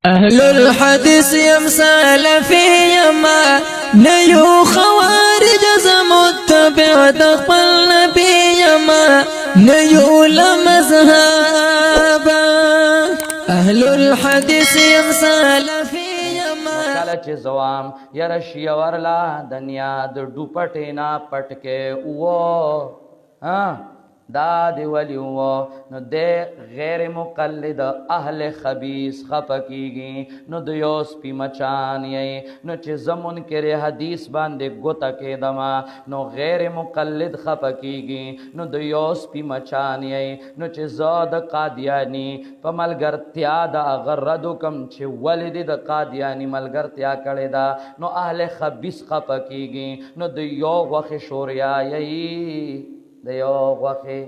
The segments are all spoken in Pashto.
اهل الحديث يم سلفي يما نيو خوارج زمتبع د خپل نبي يما نيو لمذهب. اهل الحديث يم سلفي يما. کله چې زوام یره شی ورلا دنیا د ډوپټې نه پټکې وو، ها دا دی ولی وو، نو د غیر مقلد اهل خبیث خپکیږي، نو د یو سپی مچان یې. نو چې زمون کې حدیث باندې ګوته کېدما نو غیر مقلد خپکیږي، نو د یو سپی مچان یې. نو چې زه د قادیانی په ملګرتیا د غرد کم چې ولې دې د قادیانی ملګرتیا کړې ده، نو اهل خبیث خپکیږي، نو د یو غوښې شوریا یې، د یو غوښې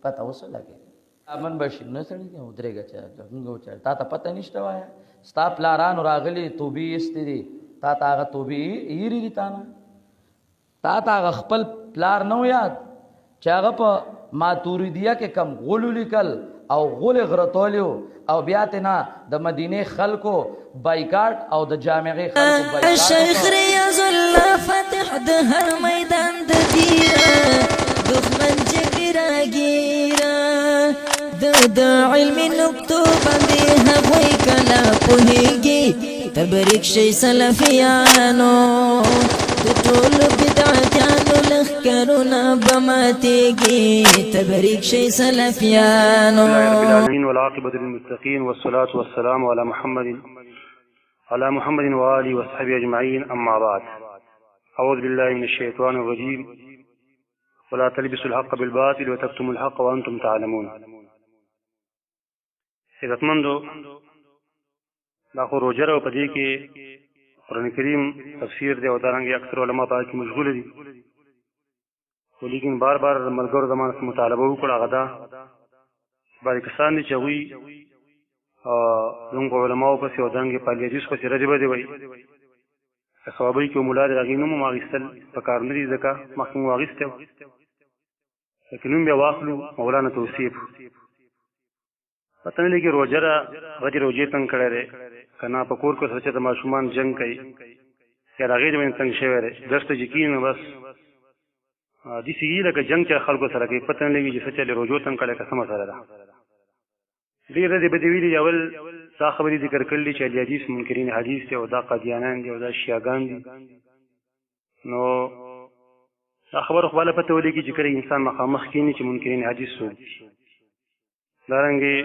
پته اوس لګي. امن بشیر نه سړی دی ودرېږه چې څنګه وچل تا ته پته نشته. وایه ستا پلارانو راغلي توبې ایستې دي، تا ته هغه توبې ایري دي؟ تا نه تا ته هغه خپل پلار نه یاد چې هغه په ماتوریدیه کې کم غولو لیکل او غول غرتولیو، او بیا ته نه د مدینه خلکو بایکاټ او د جامعې خلکو بایکاټ. شیخ ریاض الله فتح د هر میدان د دیره دښمن جګرا ګیره، د علمي نقطو باندې هغوی کله پوهیږي. تبریک شي سلفیانو، د ټولو بدعتانو لښکرونه به ماتېږي. تبریک شي سلفیانو. رب العالمين والعاقبة للمتقين والصلاة والسلام على محمد على محمد وآله وصحبه أجمعين، أما بعد، أعوذ بالله من الشيطان الرجيم، ولا تلبسوا الحق بالباطل وتكتموا الحق وأنتم تعلمون. عزتمندو، دا خو روژه راو په دې کې قرآن کریم تفسیر دی او دارنګې اکثر علما په کې مشغول دي، خو لیکن بار بار ملګرو زما څخه مطالبه وکړه. هغه دا بعضې کسان دي چې هغوی زموږ په علماو پسې او دارنګې په اهل حدیث پسې ردې بدې وایي. که صوابۍ کې ملا دی، هغې نوم هم اخیستل په کار نه دي، ځکه مخکې مو اخیستی و، لکه نوم بیا واخلو مولانا توصیف. پته نه لګي روژه ده، هغه دې روژې تنګ کړی دی که نه په کور کې سره چې د ماشومان جنګ کوي یا د هغې د باندې تنګ شوی دی. درس ته چې کښېني نو بس داسې وي لکه جنګ چې خلکو سره کوي. پته نه لګي چې څه چل روژو تنګ کړی که څه مسله ده. ډېر ردې بدې ویلي. اول دا خبرې ذکر کړلې چې اهل حدیث منکرین حدیث دی او دا قادیانان دي او دا شیعاګان دي. نو دا خبره خو بله پته ولګي چې کله انسان مخامخ کښېني چې منکرین حدیث څوک دي، دارنګې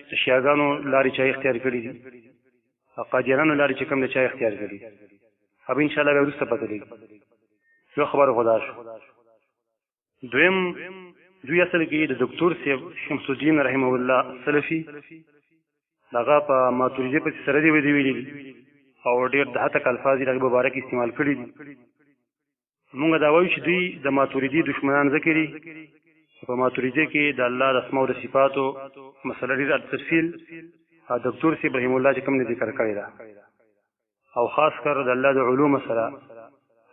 د شیعاګانو لارې چا اختیار کړي دي او قادیانانو لارې چې کوم د چا اختیار کړي، او ان شاء الله بیا وروسته پته لګي. یو خبره خو دا شو. دویم، دوی اصل کې د دکتور صاحب شمس الدین رحمه الله سلفي دغه په ماتوریدي پسې سره دی ویلي دي او ډېر د هتک الفاظ یې دغه مبارک استعمال کړي دي. مونږ دا وایو چې دوی د ماتوریدي دشمنان ځکه دي چې په ماتوریدي کې د الله د اسماء او د صفاتو مسله ډېر تفصیل دکتور صاحب رحم الله چې کوم نه ذکر کړې ده، او خاص کر د الله د علوم مسله،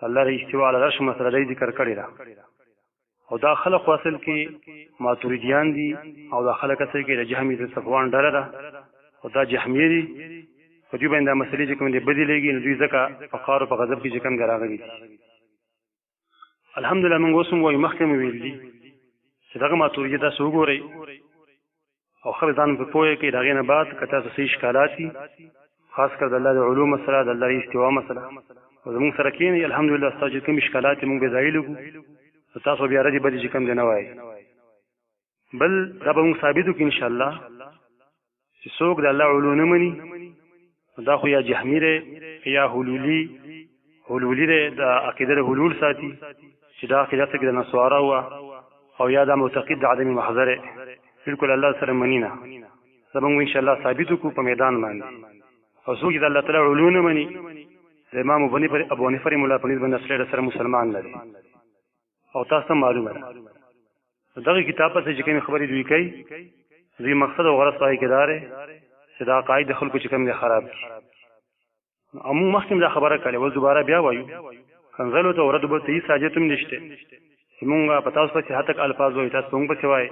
الله د استواء علی العرش مسله دی ذکر کړې ده. او دا خلق اصل کې ماتوریدیان دي او دا خلک اصل کې د جهمي د صفوان ډله ده او دا جهمي دي. په دوی باندې دا مسلې چې کوم دي بدې لګي، نو دوی ځکه په قار او په غضب کې چې کوم دي راغلي دي. الحمدلله، موږ اوس هم وایو، مخکې مې ویل دي چې دغه ماتوریدي تاسو وګورئ او ښه ځان په پوهه کې، د هغې نه بعد که تاسو څه اشکالات دي، خاص کر د الله د علوم مسله، د الله د استوا مسله، او زموږ سره کښېنئ. الحمدلله، ستاسو چې کوم اشکالات دي موږ به ځای لګو، نو تاسو بیا ردې بدې چې کوم دی نه وایئ. بل دا به موږ ثابتو کړو انشاءالله چې څوک د الله علو نه مني، دا خو یا جهمي دی یا حلولي، حلولي دی، د عقیده د حلول ساتي چې دا عقیده څه کې د نصارا وه، او یا دا معتقد د عدم محضر بالکل الله سره مني نه. دا به موږ انشاءالله ثابتو کړو په میدان باندې. او څوک چې د الله تعالی علو نه مني، د امام ابو حنیفه رحمه الله په نسبت باندې اصلي سره مسلمان نه دی او تاسو ته معلومه ده. دغه کتاب پسې چې کومې خبرې دوی کوي، دوی مقصد او غرض پای کې دار چې دا عقاید د خلکو چې کوم دي خراب دي. او موږ مخکې دا خبره کړې، اوس دوباره بیا وایو، کنځلو ته ورد بل ته هیڅ حاجت هم نشته چې موږ په تاسو پسې هتک الفاظ وایو، تاسو په موږ پسې وایي،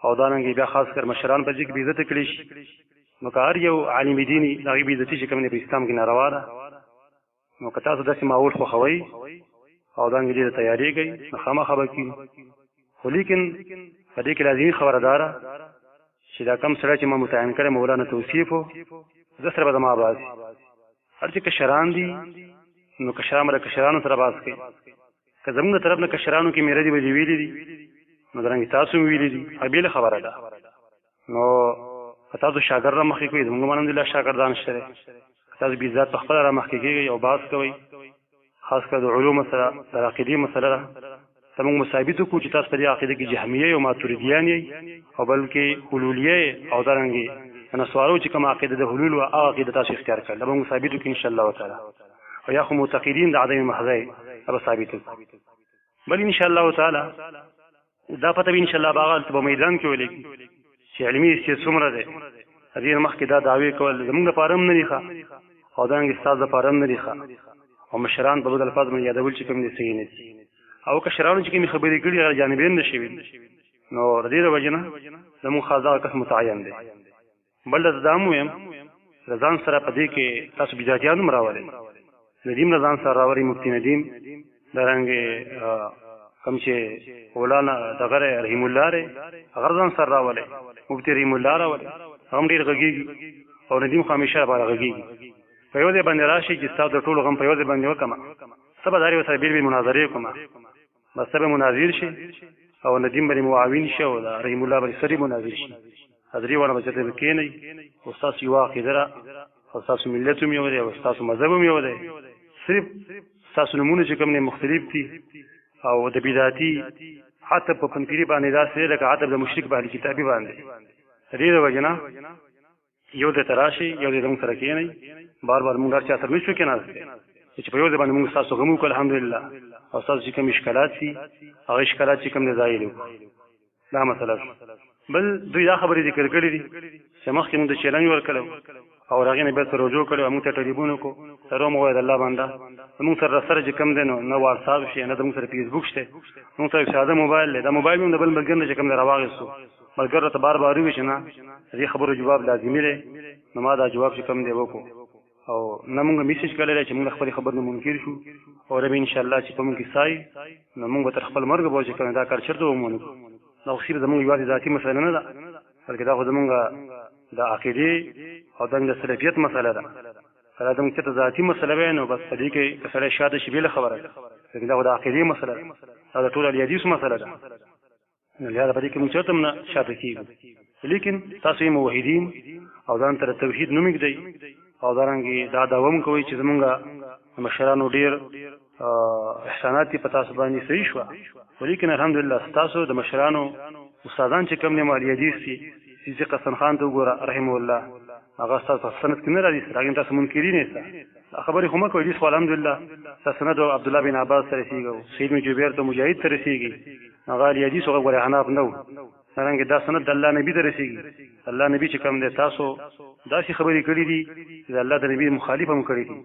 او دارنګې بیا خاص کر مشران په دې کې بې عزته کړی شي. نو که هر یو عالم دیني د هغې بېعزتي چې کوم دی په اسلام کې ناروا ده. نو که تاسو داسې ماحول خوښوئ او دا انګلیزي ته تیارېږئ نو خامخا به کېږي، خو لیکن په دې کې لازمي خبره دا ده چې دا کم سړی چې ما متعین کړی مولانا توصیف زه سره به زما باز هر چې کشران دي نو کشران به د کشرانو سره باز کوي. که زمونږ د طرف نه کشرانو کې میره دي به ویلي دي نو درنګ تاسو هم ویلي دي، هغه بېله خبره ده. نو که تاسو شاګرد را مخکې کوئ، زمونږ هم الحمدلله شاګردان شته دی. که تاسو بالذات په خپله را مخکې کېږئ او بحث کوئ، خاص کر د علومو سره د عقیدې مسله ده، ته موږ مثابت وکړو چې تاسو په دې عقیده کې جهمیه او ماتوریدیان یئ او بلکې حلولیه او دارنګې د نصارو چې کومه عقیده د حلول وه هغه عقیده تاسو اختیار کړل، دا به موږ ثابت وکړو ان شاء الله تعالی. او یا خو معتقدین د عدم محضی دا به ثابت وکړو. بل ان شاء الله تعالی دا پته به ان شاء الله باغ په میدان کې ولګي چې علمي حیثیت څومره دی. دې مخکې دا دعوی کول زموږ لپاره هم نه دي ښه او دا انګ استاد لپاره هم نه دي ښه، او مشران په بد الفاظ باندې یادول چې کوم دي صحیح نه دي، او کشرانو چې کومې خبرې کړي هغه جانبین نه شوي. نو د دې د وجې نه زموږ خاص دغه کس متعین دی. بل زه دا هم ووایم له ځان سره په دې کې تاسو بدعتیان هم راولئ، ندیم له ځان سره راولئ، مفتي ندیم دارنګې کوم چې مولانا دغه رحیم الله دی هغه ځان سره راولئ، مفتي رحیم الله راولئ، هغه هم ډېر غږېږي او ندیم خو همیشه لپاره غږېږي. په یو ځای باندې راشي چې ستاسو د ټولو غم په یو ځای باندې وکړم، څه به دارې ورسره بېل بېل مناظرې وکړم، بس ته به مناظر شي او ندیم به معاون شي او رحیم الله به سری مناظر شي. درې واړه به چېرته به کښېنئ او ستاسو یوه عقیده ده او ستاسو ملت هم یو دی او ستاسو مذهب هم یو دی، صرف ستاسو نومونه چې کوم دی مختلف دي. او د بدعتي عتب په پنځپیري باندې داسې دی لکه عتب د مشرک په اهل کتابي باندې. د دې د وجې نه یو ځای ته راشئ، یو ځای زموږ سره کښېنئ. بار بار موږ هر چا سره نه شو کښېناستی چې په یو ځای باندې موږ ستاسو غم وکړو الحمدلله، او ستاسو چې کوم اشکالات دي هغه اشکالات چې کوم دی ځای وکړو. دا مسله شو. بل دوی دا خبرې ذکر کړې دي چې مخکې موږ د چیلنج ورکړی او هغې نه بېرته رجوع کړې وه، موږ ته ټلیفون وکړو، سره مو وویل الله بنده زموږ سره سره چې کوم دی نو نه واتساپ شي نه زموږ سره فیسبوک شته، موږ سره یو ساده موبایل دی، دا موبایل مې د بل ملګري نه چې کوم دی راواخیستو. ملګر راته بار بار وویل چې نه د دې خبرو جواب لازمي دی، نو ما دا جواب چې کوم دی وکړو او نه مونږ میسج کړی دی چې مونږ خپلې خبرې نه منکر شو او رب ان شاء الله چې په مونږ کې سای نو مونږ به تر خپل مرګ پورې چې کوم دا کار چېرته ومنو. دا خو صرف زمونږ یوازې ذاتي مسله نه ده، بلکې دا خو زمونږ د عقیدې او د سلفیت مسله ده. که دا زمونږ چېرته ذاتي مسله وی نو بس په دې کې که سړی شاته شي بېله خبره ده، لیکن دا خو د عقیدې مسله ده، دا د ټولو اهل مسله ده. نو لهذا په دې کې موږ چېرته هم نه شاته کېږو. لیکن تاسو یې موحدین او ځان ته د توحید نوم ږدئ او دارنګې دا دعوه هم کوئ چې زمونږ مشرانو ډېر احسانات دي په تاسو باندې صحیح شوه، خو لیکن الحمدلله ستاسو د مشرانو استادان چې کوم دی مو حدیث دي، صدیق حسن خان ته وګوره رحمه الله، هغه ستاسو په سند کې نه راځي، سره هغې تاسو منکرین یې. خبرې خو مه کوئ، حدیث خو الحمدلله ستاسو سند عبدالله بن عباس ته رسېږي او سعید بن جبیر ته مجاهد ته رسېږي، هغه اهل حدیث هغه ګورې حناف نه وو. څرنګه دا سند د الله نبی ته رسېږي، الله نبی چې کوم دی تاسو داسې خبرې کړې دي چې د الله د نبی مخالف هم کړې دي.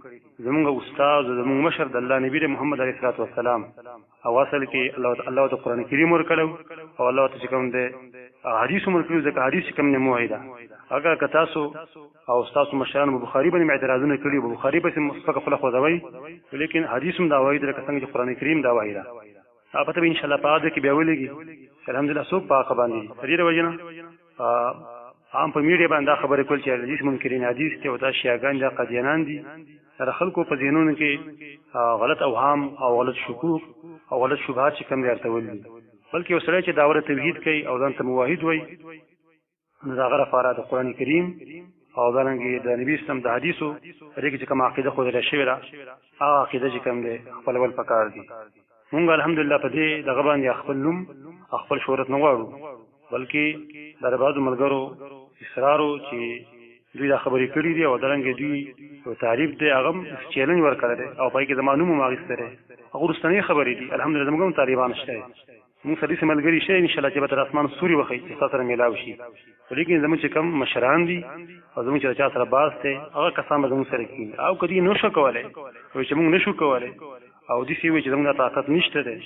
زمونږ استاد زمونږ مشر د الله نبی دی محمد علیه الصلاة والسلام، او اصل کې الله الله ته قرآن کریم ورکړو او الله ته چې کوم دی حدیث هم ورکړو، ځکه حدیث چې کوم دی موحد ده. اګر که تاسو او تاسو مشران په بخاري باندې اعتراضونه کړي، په بخاري پسې سپکه خوله خوځوئ، لیکن حدیث هم دا وایي لکه څنګه چې قرآن کریم دا وایي ده. دا پته به ان شاء الله په عادت کې بیا ولګي چې الحمدلله څوک په حق باندې دي. دې وجه نه عام په میډیا باندې دا خبرې کول چې حدیث منکرین حدیث ته او دا شیعاګان دا قادیانان دي، د خلکو په ذهنونو کې غلط اوهام او غلط شکوک او غلط شبهات چې کوم دي ارتول دي. بلکې یو سړی چې دعوه توحید کوي او ځان ته موحد وایي، نو د هغه لپاره د قرآن کریم او دارنګې د نبي اسلام د حدیثو په دې کې چې کومه عقیده ښودل شوې ده هغه عقیده چې کوم دی خپلول پکار دي. مونږ الحمدلله په دې دغه باندې خپل نوم او خپل شهرت نه غواړو، بلکې دا د بعضو ملګرو اصرار و چې دوی دا خبرې کړې دي او دارنګې دوی یو تعریف دی هغه هم چیلنج ورکړی دی او په هغې کې زما نوم هم اخیستی دی. هغه وروستنۍ خبرې دي. الحمدلله زموږ هم طالبان شته، موږ سره داسې ملګري شته ان شاء الله چې به تر اسمان ستوري وښيي چې ستا سره میلاو شي، خو لیکن زموږ چې کوم مشران دي او زموږ چې چا سره باز دی هغه کسان به زموږ سره کېني، او که دوی نه شو کولی او چې موږ نه شو کولی او داسې وي چې زموږ دا طاقت نشته دی،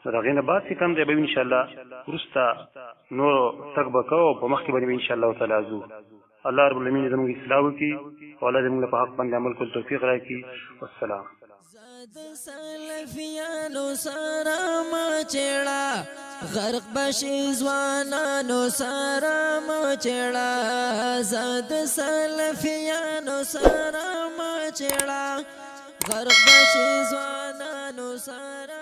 نو د هغې نه بعد چې کوم دی به ان شاء الله وروسته نور تګ به کوو او په مخکې باندې به ان شاء الله تعالی ځو. الله رب العالمین دې زموږ اصلاح وکړي او الله دې موږ له په حق باندې عمل کول توفیق راکړي. والسلام. زاد سلفیانو سره مچړه، غرق بشي ځوانانو سره مچړه. زاد سلفیانو سره مچړه، غرق بشي ځوانانو سره.